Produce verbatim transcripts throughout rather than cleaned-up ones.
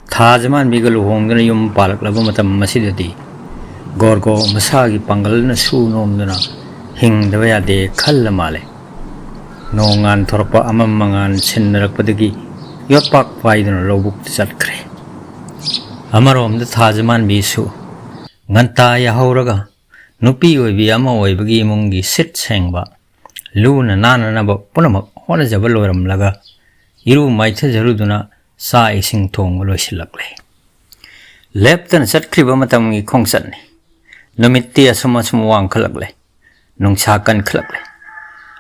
ꯊꯥꯖꯃꯥꯟꯕꯤꯒ ꯂꯨꯍꯣꯡꯗꯨꯅ ꯌꯨꯝ ꯄꯥꯜꯂꯛꯂꯕ ꯃꯇꯝ ꯑꯁꯤꯗꯗꯤ ꯒꯣꯔꯒꯣ ꯃꯁꯥꯒꯤ ꯄꯥꯡꯒꯜꯅ ꯁꯨ ꯅꯣꯝꯗꯨꯅ ꯍꯤꯡꯗꯕ ꯌꯥꯗꯦ ꯈꯜꯂ ꯃꯥꯜꯂꯦ꯫ ꯅꯣꯡ ꯉꯥꯟ ꯊꯣꯔꯛꯄ ꯑꯃꯝ ꯑꯉꯥꯟ ꯁꯤꯟꯅꯔꯛꯄꯗꯒꯤ ꯌꯣꯠꯄꯥꯛ ꯄꯥꯏꯗꯨꯅ ꯂꯧꯕꯨꯛꯇ ꯆꯠꯈ꯭ꯔꯦ꯫ ꯑꯃꯔꯣꯝꯗ ꯊꯥꯖꯃꯥꯟꯕꯤꯁꯨ ꯉꯟꯇꯥ ꯌꯥꯍꯧꯔꯒ ꯅꯨꯄꯤ ꯑꯣꯏꯕꯤ ꯑꯃ ꯑꯣꯏꯕꯒꯤ ꯏꯃꯨꯡꯒꯤ ꯁꯤꯠ ꯁꯦꯡꯕ, ꯂꯨꯅ ꯅꯥꯟꯅꯅꯕ ꯄꯨꯝꯅꯃꯛ ꯍꯣꯠꯅꯖꯕ ꯂꯣꯏꯔꯝꯂꯒ ꯏꯔꯨ ꯃꯥꯏꯊꯖꯔꯨꯗꯨꯅ ꯆꯥꯛ ꯏꯁꯤꯡ ꯊꯣꯡꯕ ꯂꯣꯏꯁꯤꯜꯂꯛꯂꯦ꯫ ꯂꯦꯞꯇꯅ ꯆꯠꯈ꯭ꯔꯤꯕ ꯃꯇꯝꯒꯤ ꯈꯣꯡꯆꯠꯅꯤ꯫ ꯅꯨꯃꯤꯠꯇꯤ ꯑꯁꯨꯝ ꯑꯁꯨꯝ ꯋꯥꯡꯈꯠꯂꯛꯂꯦ꯫ ꯅꯨꯡꯁꯥ ꯀꯟꯈꯠꯂꯛꯂꯦ꯫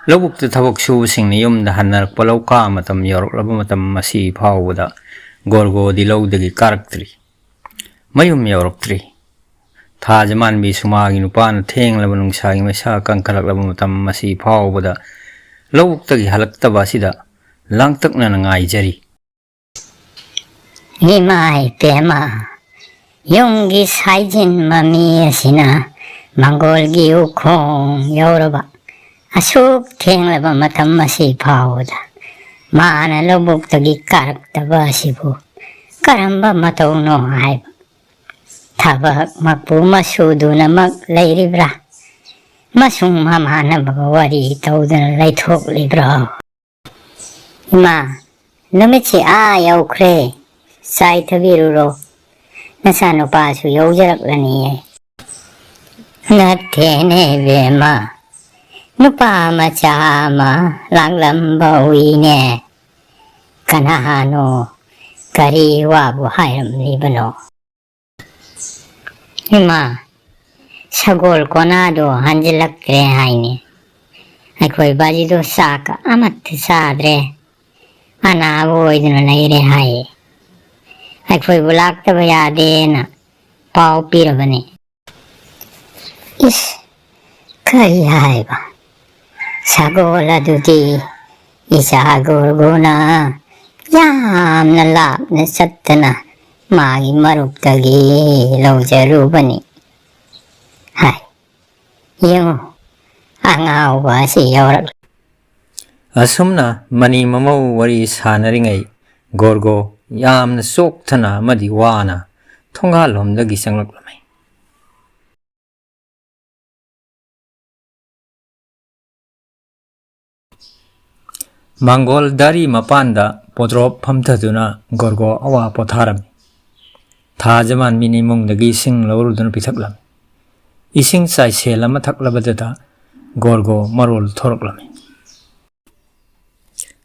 ꯂꯧꯕꯨꯛꯇ ꯊꯕꯛ ꯁꯨꯕꯁꯤꯡꯅ ꯌꯨꯝꯗ ꯍꯟꯅꯔꯛꯄ ꯂꯧꯀꯥ ꯃꯇꯝ ꯌꯧꯔꯛꯂꯕ ꯃꯇꯝ ꯑꯁꯤ ꯐꯥꯎꯕꯗ ꯒꯣꯔꯒꯣꯗꯤ ꯂꯧꯗꯒꯤ ꯀꯥꯔꯛꯇ꯭ꯔꯤ꯫ ꯃꯌꯨꯝ ꯌꯧꯔꯛꯇ꯭ꯔꯤ꯫ ꯊꯥꯖꯃꯥꯟꯕꯤꯁꯨ ꯃꯥꯒꯤ ꯅꯨꯄꯥꯅ ꯊꯦꯡꯂꯕ ꯅꯨꯡꯁꯥꯒꯤ ꯃꯩꯁꯥ ꯀꯟꯈꯠꯂꯛꯂꯕ ꯃꯇꯝ ꯑꯁꯤ ꯐꯥꯎꯕꯗ ꯂꯧꯕꯨꯛꯇꯒꯤ ꯍꯜꯂꯛꯇꯕ ꯑꯁꯤꯗ ꯂꯥꯡꯇꯛꯅꯅ ꯉꯥꯏꯖꯔꯤ꯫ ꯏꯃꯥ ꯏꯄꯦꯝꯃ, ꯌꯨꯝꯒꯤ ꯁꯥꯏꯖꯤꯟ ꯃꯃꯤ ꯑꯁꯤꯅ ꯃꯪꯒꯣꯜꯒꯤ ꯎꯈꯣꯡ ꯌꯧꯔꯕ ꯑꯁꯨꯛ ꯊꯦꯡꯂꯕ ꯃꯇꯝ ꯑꯁꯤ ꯐꯥꯎꯕꯗ ꯃꯥꯅ ꯂꯧꯕꯨꯛꯇꯒꯤ ꯀꯥꯔꯛꯇꯕ ꯑꯁꯤꯕꯨ ꯀꯔꯝꯕ ꯃꯇꯧꯅꯣ ꯍꯥꯏꯕ? ꯊꯕꯛ ꯃꯄꯨ ꯃꯁꯨꯗꯨꯅꯃꯛ ꯂꯩꯔꯤꯕ꯭ꯔꯥ? ꯃꯁꯨꯡ ꯃꯃꯥꯟꯅꯕꯒ ꯋꯥꯔꯤ ꯇꯧꯗꯨꯅ ꯂꯩꯊꯣꯛꯂꯤꯕ꯭ꯔꯣ? ꯏꯃꯥ, ꯅꯨꯃꯤꯠꯁꯤ ꯑꯥ ꯌꯧꯈ꯭ꯔꯦ꯫ ꯆꯥꯏꯊꯕꯤꯔꯨꯔꯣ꯫ ꯅꯆꯥꯅꯨꯄꯥꯁꯨ ꯌꯧꯖꯔꯛꯂꯅꯤꯌꯦ꯫ ꯅꯠꯇꯦꯅꯦ ꯏꯕꯦꯝꯃ, ꯅꯨꯄꯥ ꯃꯆꯥ ꯑꯃ ꯂꯥꯛꯂꯝꯕ ꯎꯏꯅꯦ꯫ ꯀꯅꯥꯅꯣ? ꯀꯔꯤ ꯋꯥꯕꯨ ꯍꯥꯏꯔꯝꯂꯤꯕꯅꯣ? ꯏꯃꯥ, ꯁꯒꯣꯜ ꯀꯣꯅꯥꯗꯣ ꯍꯟꯖꯤꯜꯂꯛꯇ꯭ꯔꯦ ꯍꯥꯏꯅꯦ꯫ ꯑꯩꯈꯣꯏ ꯕꯥꯖꯤꯗꯣ ꯆꯥꯛꯀ ꯑꯃꯠꯇ ꯆꯥꯗ꯭ꯔꯦ, ꯑꯅꯥꯕ ꯑꯣꯏꯗꯨꯅ ꯂꯩꯔꯦ ꯍꯥꯏꯌꯦ꯫ ꯑꯩꯈꯣꯏꯕꯨ ꯂꯥꯛꯇꯕ ꯌꯥꯗꯦꯅ ꯄꯥꯎ ꯄꯤꯔꯕꯅꯤ꯫ ꯏꯁ, ꯀꯔꯤ ꯍꯥꯏꯕ? ꯁꯒꯣꯜ ꯑꯗꯨꯗꯤ ꯏꯆꯥ ꯒꯣꯔꯒꯣꯅ ꯌꯥꯝꯅ ꯂꯥꯞꯅ ꯆꯠꯇꯅ ꯃꯥꯒꯤ ꯃꯔꯨꯞꯇꯒꯤ ꯂꯧꯖꯔꯨꯕꯅꯤ ꯍꯥꯏ꯫ ꯌꯦꯡꯉꯨ, ꯑꯉꯥꯎꯕ ꯑꯁꯤ ꯌꯧꯔꯛꯂꯦ꯫ ꯑꯁꯨꯝꯅ ꯃꯅꯤ ꯃꯃꯧ ꯋꯥꯔꯤ ꯁꯥꯟꯅꯔꯤꯉꯩ ꯒꯣꯔꯒꯣ ꯌꯥꯝꯅ ꯆꯣꯛꯊꯅ ꯑꯃꯗꯤ ꯋꯥꯅ ꯊꯣꯡꯒꯥꯜꯂꯣꯝꯗꯒꯤ ꯆꯪꯂꯛꯂꯝꯃꯤ꯫ ꯃꯪꯒꯣꯜ ꯗꯥꯔꯤ ꯃꯄꯥꯟꯗ ꯄꯣꯗ꯭ꯔꯣꯞ ꯐꯝꯊꯗꯨꯅ ꯒꯣꯔꯒꯣ ꯑꯋꯥ ꯄꯣꯊꯥꯔꯝꯃꯤ꯫ ꯊꯥꯖ ꯃꯥꯟꯕꯤꯅ ꯏꯃꯨꯡꯗꯒꯤ ꯏꯁꯤꯡ ꯂꯧꯔꯨꯗꯨꯅ ꯄꯤꯊꯛꯂꯝꯃꯤ꯫ ꯏꯁꯤꯡ ꯆꯥꯏꯁꯦꯜ ꯑꯃ ꯊꯛꯂꯕꯗꯨꯗ ꯒꯣꯔꯒꯣ ꯃꯔꯣꯜ ꯊꯣꯔꯛꯂꯝꯃꯤ꯫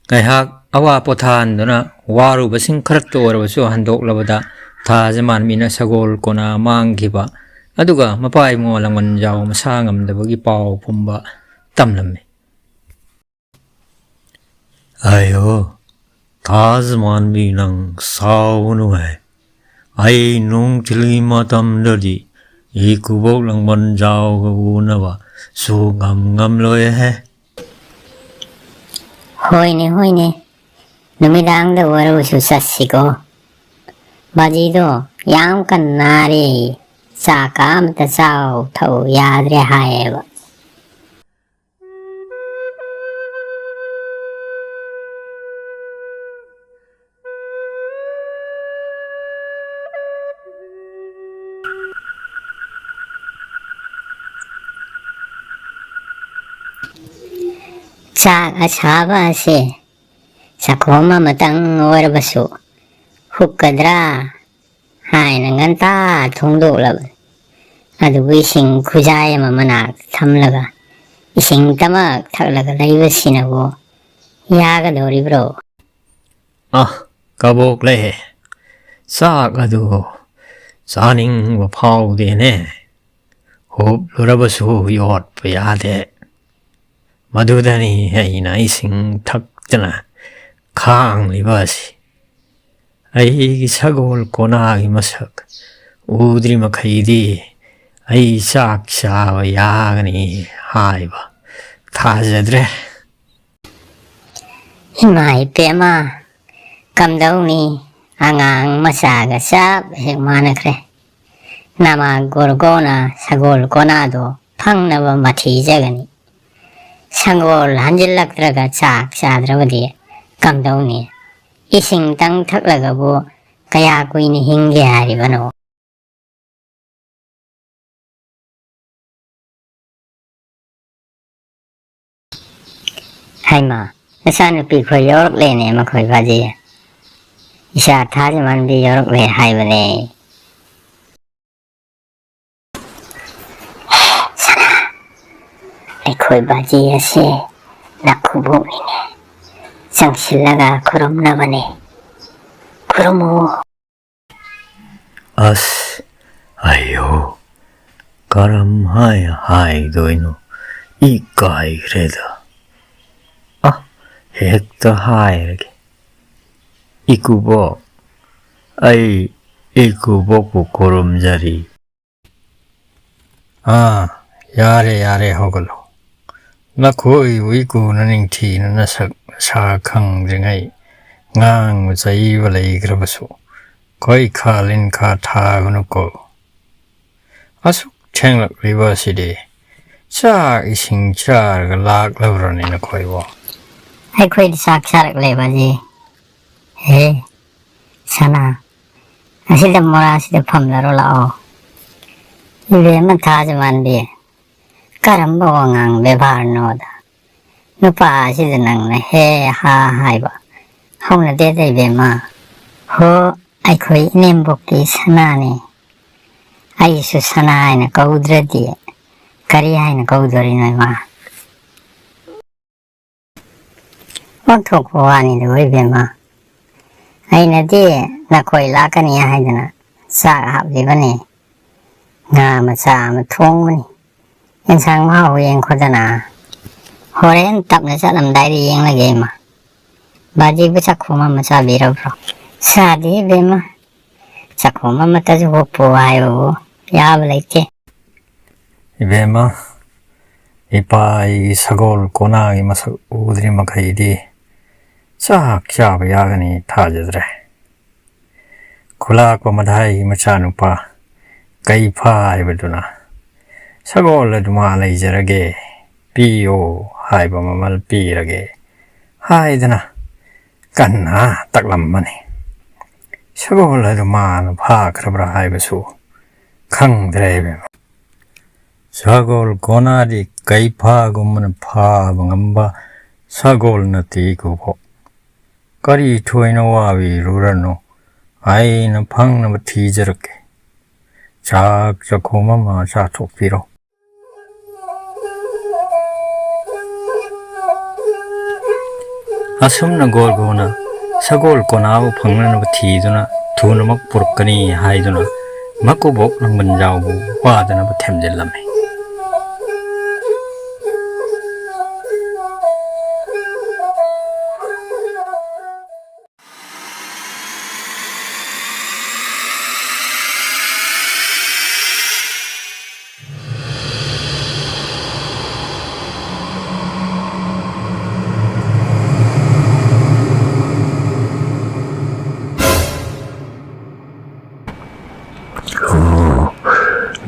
ꯉꯥꯏꯍꯥꯛ ꯑꯋꯥ ꯄꯣꯊꯥꯍꯟꯗꯨꯅ ꯋꯥꯔꯨꯕꯁꯤꯡ ꯈꯔꯇ ꯑꯣꯏꯔꯕꯁꯨ ꯍꯟꯗꯣꯛꯂꯕꯗ ꯊꯥꯖ ꯃꯥꯟꯕꯤꯅ ꯁꯒꯣꯜ ꯀꯣꯅꯥ ꯃꯥꯡꯈꯤꯕ ꯑꯗꯨꯒ ꯃꯄꯥ ꯏꯕꯨꯡꯉꯣ ꯂꯥꯡꯕꯟꯖꯥꯎ ꯃꯁꯥ ꯉꯝꯗꯕꯒꯤ ꯄꯥꯎ ꯄꯨꯝꯕ ꯇꯝꯂꯝꯃꯤ꯫ ꯑꯌꯣ, ꯊꯥꯖ ꯃꯥꯟꯕꯤ ꯅꯪ ꯁꯥꯎꯒꯅꯨꯍꯦ꯫ ꯑꯩ ꯅꯣꯡ ꯊꯤꯜꯂꯤ ꯃꯇꯝꯗꯗꯤ ꯏꯀꯨꯕꯣꯛ ꯂꯥꯡꯕꯟꯖꯥꯎꯒ ꯎꯅꯕ ꯁꯨꯛꯉꯝ ꯉꯝꯂꯣꯏꯍꯦ꯫ ꯍꯣꯏꯅꯦ, ꯍꯣꯏꯅꯦ꯫ ꯅꯨꯃꯤꯗꯥꯡꯗ ꯑꯣꯏꯔꯕꯁꯨ ꯆꯠꯁꯤꯀꯣ꯫ ꯕꯥꯖꯤꯗꯣ ꯌꯥꯝ ꯀꯟꯅ ꯅꯥꯔꯦ꯫ ꯆꯥꯛꯀ ꯑꯃꯇ ꯆꯥꯎ ꯊꯛꯎ ꯌꯥꯗ꯭ꯔꯦ ꯍꯥꯏꯌꯦꯕ꯫ ꯆꯥꯛ ꯑꯁꯥꯕ ꯑꯁꯦ ꯆꯥꯛꯈꯣꯝ ꯑꯃꯇꯪ ꯑꯣꯏꯔꯕꯁꯨ ꯍꯨꯛꯀꯗ꯭ꯔꯥ ꯍꯥꯏꯅ ꯉꯟꯇꯥ ꯊꯣꯡꯗꯣꯛꯂꯕꯅꯤ꯫ ꯑꯗꯨꯕꯨ ꯏꯁꯤꯡ ꯈꯨꯖꯥꯏ ꯑꯃ ꯃꯅꯥꯛꯇ ꯊꯝꯂꯒ ꯏꯁꯤꯡ ꯇꯃꯛ ꯊꯛꯂꯒ ꯂꯩꯕꯁꯤꯅꯕꯨ ꯌꯥꯒꯗꯧꯔꯤꯕ꯭ꯔꯣ? ꯑ, ꯀꯕꯣꯛ ꯂꯩꯍꯦ, ꯆꯥꯛ ꯑꯗꯨ ꯆꯥꯅꯤꯡꯕ ꯐꯥꯎꯗꯦꯅꯦ꯫ ꯍꯨꯞꯂꯨꯔꯕꯁꯨ ꯌꯣꯠꯄ ꯌꯥꯗꯦ꯫ ꯃꯗꯨꯗꯅꯤ ꯑꯩꯅ ꯏꯁꯤꯡ ꯊꯛꯇꯅ ꯈꯥꯡꯂꯤꯕ ꯑꯁꯤ꯫ ꯑꯩꯒꯤ ꯁꯒꯣꯜ ꯀꯣꯅꯥꯒꯤ ꯃꯁꯛ ꯎꯗ꯭ꯔꯤ ꯃꯈꯩꯗꯤ ꯑꯩ ꯆꯥꯛ ꯆꯥꯕ ꯌꯥꯒꯅꯤ ꯍꯥꯏꯕ ꯊꯥꯖꯗ꯭ꯔꯦ꯫ ꯏꯃꯥ ꯏꯄꯦꯝꯃ, ꯀꯝꯗꯧꯅꯤ? ꯑꯉꯥꯡ ꯃꯆꯥꯒ ꯆꯞ ꯍꯦꯛ ꯃꯥꯟꯅꯈ꯭ꯔꯦ꯫ ꯅꯃꯥ ꯒꯣꯔꯒꯣꯅ ꯁꯒꯣꯜ ꯀꯣꯅꯥꯗꯣ ꯐꯪꯅꯕ ꯃꯊꯤꯖꯒꯅꯤ꯫ ꯁꯒꯣꯜ ꯍꯟꯖꯤꯜꯂꯛꯇ꯭ꯔꯒ ꯆꯥꯛ ꯆꯥꯗ꯭ꯔꯕꯗꯤ ꯀꯝꯗꯧꯅꯤ? ꯏꯁꯤꯡꯇꯪ ꯊꯛꯂꯒꯕꯨ ꯀꯌꯥ ꯀꯨꯏꯅ ꯍꯤꯡꯒꯦ ꯍꯥꯏꯔꯤꯕꯅꯣ? ꯍꯩꯃꯥ, ꯅꯆꯥꯅꯨꯄꯤ ꯈꯣꯏ ꯌꯧꯔꯛꯂꯦꯅꯦ ꯃꯈꯣꯏ ꯕꯥꯖꯤ꯫ ꯏꯆꯥ ꯊꯥꯖꯃꯥꯟꯕꯤ ꯌꯧꯔꯛꯂꯦ ꯍꯥꯏꯕꯅꯦ꯫ ꯁꯅꯥ, ꯑꯩꯈꯣꯏ ꯕꯥꯖꯤ ꯑꯁꯤ ꯅꯈꯨꯕꯣꯛꯅꯤꯅꯦ꯫ ꯆꯪꯁꯤꯜꯂꯒ ꯈꯨꯔꯨꯝꯅꯕꯅꯦ꯫ ꯈꯨꯔꯨꯝꯃꯨ꯫ ꯑꯁ, ꯑꯌꯣ, ꯀꯔꯝ ꯍꯥꯏ ꯍꯥꯏꯗꯣꯏꯅꯣ? ꯏꯀꯥꯏꯈ꯭ꯔꯦꯗ꯫ ꯑ, ꯍꯦꯛꯇ ꯍꯥꯏꯔꯒꯦ꯫ ꯏꯀꯨꯕꯣꯛ, ꯑꯩ ꯏꯀꯨꯕꯣꯛꯄꯨ ꯈꯨꯔꯨꯝꯖꯔꯤ꯫ ꯑꯥ, ꯌꯥꯔꯦ, ꯌꯥꯔꯦ, ꯍꯧꯒꯠꯂꯣ꯫ ꯅꯈꯣꯏꯕꯨ ꯏꯀꯨꯅ ꯅꯤꯡꯊꯤꯅ ꯅꯁꯛ ꯅꯁꯥ ꯈꯪꯗ꯭ꯔꯤꯉꯩ ꯉꯥꯡꯕ ꯆꯩꯕ ꯂꯩꯈ꯭ꯔꯕꯁꯨ ꯈꯣꯏ ꯈꯥ ꯂꯤꯟꯈꯥ ꯊꯥꯒꯅꯨꯀꯣ꯫ ꯑꯁꯨꯛ ꯊꯦꯡꯂꯛꯂꯤꯕ ꯑꯁꯤꯗꯤ ꯆꯥꯛ ꯏꯁꯤꯡ ꯆꯥꯔꯒ ꯂꯥꯛꯂꯕ꯭ꯔꯅꯦ ꯅꯈꯣꯏꯕꯣ? ꯑꯩꯈꯣꯏꯗꯤ ꯆꯥꯛ ꯆꯥꯔꯛꯂꯦ ꯕꯥꯖꯤ꯫ ꯍꯦ, ꯁꯅꯥ, ꯑꯁꯤꯗ ꯃꯣꯔꯥꯁꯤꯗ ꯐꯝꯂꯔꯣ ꯂꯥꯛꯑꯣ꯫ ꯏꯕꯦꯝꯃ ꯊꯥꯖꯃꯥꯟꯕꯤ, ꯀꯔꯝꯕ ꯋꯥꯉꯥꯡ ꯕꯦꯕꯥꯔꯅꯣꯗ? ꯅꯨꯄꯥ ꯑꯁꯤꯗ ꯅꯪꯅ ꯍꯦ ꯍꯥ ꯍꯥꯏꯕ ꯍꯧꯅꯗꯦꯗ ꯏꯕꯦꯝꯃ꯫ ꯍꯣ, ꯑꯩꯈꯣꯏ ꯏꯅꯦꯝꯕꯣꯛꯀꯤ ꯁꯅꯥꯅꯤ꯫ ꯑꯩꯁꯨ ꯁꯅꯥ ꯍꯥꯏꯅ ꯀꯧꯗ꯭ꯔꯗꯤ ꯀꯔꯤ ꯍꯥꯏꯅ ꯀꯧꯗꯣꯔꯤꯅꯣ ꯏꯃꯥ? ꯑꯣꯟꯊꯣꯛꯄ ꯋꯥꯅꯤꯗ ꯍꯣꯏ ꯏꯕꯦꯝꯃ꯫ ꯑꯩꯅꯗꯤ ꯅꯈꯣꯏ ꯂꯥꯛꯀꯅꯤ ꯍꯥꯏꯗꯅ ꯆꯥꯛ ꯍꯥꯞꯂꯤꯕꯅꯤ꯫ ꯉꯥ ꯃꯆꯥ ꯑꯃ ꯊꯣꯡꯕꯅꯤ꯫ ꯌꯦꯟꯁꯥꯡ ꯃꯍꯥꯎ ꯌꯦꯡꯈꯣꯗꯅ꯫ ꯍꯣꯔꯦꯟ ꯇꯞꯅ ꯆꯠꯂꯝꯗꯥꯏꯗ ꯌꯦꯡꯂꯒꯦ ꯏꯃꯥ꯫ ꯕꯥꯖꯤꯕꯨ ꯆꯥꯛꯈꯣꯝ ꯑꯃ ꯆꯥꯕꯤꯔꯕ꯭ꯔꯣ? ꯆꯥꯗꯦ ꯏꯕꯦꯝꯃ꯫ ꯆꯥꯛꯈꯣꯝ ꯑꯃꯠꯇꯁꯨ ꯍꯨꯞꯄꯨ ꯍꯥꯏꯕꯕꯨ ꯌꯥꯕ ꯂꯩꯇꯦ꯫ ꯏꯕꯦꯝꯃ, ꯏꯄꯥ ꯑꯩꯒꯤ ꯁꯒꯣꯜ ꯀꯣꯅꯥꯒꯤ ꯃꯁꯛ ꯎꯗ꯭ꯔꯤ ꯃꯈꯩꯗꯤ ꯆꯥꯛ ꯆꯥꯕ ꯌꯥꯒꯅꯤ ꯊꯥꯖꯗ꯭ꯔꯦ꯫ ꯈꯨꯂꯥꯛꯄ ꯃꯙꯥꯏꯒꯤ ꯃꯆꯥꯅꯨꯄꯥ ꯀꯩꯐꯥ ꯍꯥꯏꯕꯗꯨꯅ ꯁꯒꯣꯜ ꯑꯗꯨ ꯃꯥ ꯂꯩꯖꯔꯒꯦ, ꯄꯤꯌꯣ ꯍꯥꯏꯕ ꯃꯃꯜ ꯄꯤꯔꯒꯦ ꯍꯥꯏꯗꯅ ꯀꯟꯅ ꯇꯛꯂꯝꯕꯅꯤ꯫ ꯁꯒꯣꯜ ꯑꯗꯨ ꯃꯥꯅ ꯐꯥꯈ꯭ꯔꯕ꯭ꯔꯥ ꯍꯥꯏꯕꯁꯨ ꯈꯪꯗ꯭ꯔꯦ ꯏꯕꯦꯝꯃ꯫ ꯁꯒꯣꯜ ꯀꯣꯅꯥꯗꯤ ꯀꯩꯐꯥꯒꯨꯝꯕꯅ ꯐꯥꯕ ꯉꯝꯕ ꯁꯒꯣꯜ ꯅꯠꯇꯦ ꯏꯀꯨꯕꯣꯛ꯫ ꯀꯔꯤ ꯊꯣꯏꯅ ꯋꯥꯕꯤꯔꯨꯔꯅꯨ, ꯑꯩꯅ ꯐꯪꯅꯕ ꯊꯤꯖꯔꯛꯀꯦ꯫ ꯆꯥꯛ ꯆꯥꯛꯈꯣꯝ ꯑꯃ ꯆꯥꯊꯣꯛꯄꯤꯔꯣ꯫ ꯑꯁꯨꯝꯅ ꯒꯣꯔꯒꯣꯅ ꯁꯒꯣꯜ ꯀꯣꯅꯥꯕꯨ ꯐꯪꯅꯅꯕ ꯊꯤꯗꯨꯅ ꯊꯨꯅꯃꯛ ꯄꯨꯔꯛꯀꯅꯤ ꯍꯥꯏꯗꯨꯅ ꯃꯀꯨꯕꯣꯛ ꯂꯥꯡꯕꯟꯖꯥꯎꯕꯨ ꯋꯥꯗꯅꯕ ꯊꯦꯝꯖꯤꯜꯂꯝꯃꯤ꯫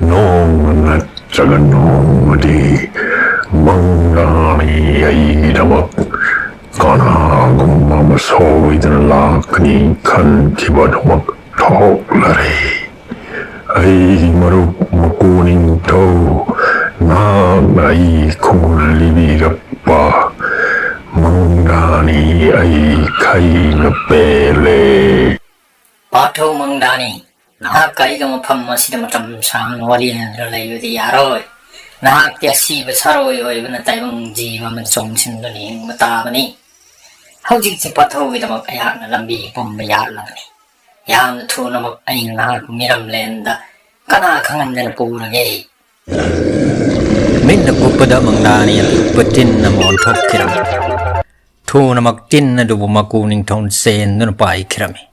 ꯅꯣꯡꯃ ꯅꯠꯇ꯭ꯔꯒ ꯅꯣꯡꯃꯗꯤ ꯃꯪꯂꯥꯟꯅꯤ ꯑꯩꯒꯤꯗꯃꯛ ꯀꯅꯥꯒꯨꯝꯕ ꯑꯃ ꯁꯣꯏꯗꯅ ꯂꯥꯛꯀꯅꯤ ꯈꯟꯈꯤꯕ ꯑꯗꯨꯃꯛ ꯊꯣꯛꯂꯔꯦ꯫ ꯑꯩꯒꯤ ꯃꯔꯨꯞ ꯃꯀꯨ ꯅꯤꯡꯊꯧ, ꯅꯍꯥꯛꯅ ꯑꯩ ꯈꯣꯡꯒꯨꯜ ꯂꯤꯕꯤꯔꯛꯄ ꯃꯪꯂꯥꯟꯅꯤ ꯑꯩ ꯈꯩꯅ ꯄꯦꯜꯂꯦ꯫ ꯄꯥꯊꯧ ꯃꯪꯗꯥꯅꯤ, ꯅꯍꯥꯛꯀ ꯑꯩꯒ ꯃꯐꯝ ꯑꯁꯤꯗ ꯃꯇꯝ ꯁꯥꯡꯅ ꯋꯥꯔꯤ ꯁꯥꯟꯅꯗꯨꯅ ꯂꯩꯕꯗꯤ ꯌꯥꯔꯣꯏ꯫ ꯅꯍꯥꯛꯇꯤ ꯑꯁꯤꯕ ꯁꯥꯔꯣꯏ ꯑꯣꯏꯕꯅ ꯇꯥꯏꯕꯪ ꯖꯤꯕ ꯑꯃ ꯆꯣꯡꯁꯤꯟꯗꯨꯅ ꯍꯤꯡꯕ ꯇꯥꯕꯅꯤ꯫ ꯍꯧꯖꯤꯛꯁꯦ ꯄꯥꯊꯧꯒꯤꯗꯃꯛ ꯑꯩꯍꯥꯛꯅ ꯂꯝꯕꯤ ꯄꯨꯝꯕ ꯌꯥꯠꯂꯕꯅꯤ꯫ ꯌꯥꯝꯅ ꯊꯨꯅꯃꯛ ꯑꯩꯅ ꯅꯍꯥꯛꯄꯨ ꯃꯤꯔꯝꯂꯦꯟꯗ ꯀꯅꯥ ꯈꯪꯍꯟꯗꯅ ꯄꯨꯔꯒꯦ꯫ ꯃꯤꯠꯅ ꯀꯨꯞꯄꯗ ꯃꯪꯂꯥꯟꯅꯤ ꯑꯄꯤꯛꯄ ꯇꯤꯟ ꯑꯃ ꯑꯣꯟꯊꯣꯛꯈꯤꯔꯝꯃꯤ꯫ ꯊꯨꯅꯃꯛ ꯇꯤꯟ ꯑꯗꯨꯕꯨ ꯃꯀꯨ ꯅꯤꯡꯊꯧꯅ ꯆꯦꯟꯗꯨꯅ ꯄꯥꯏꯈꯤꯔꯝꯃꯤ꯫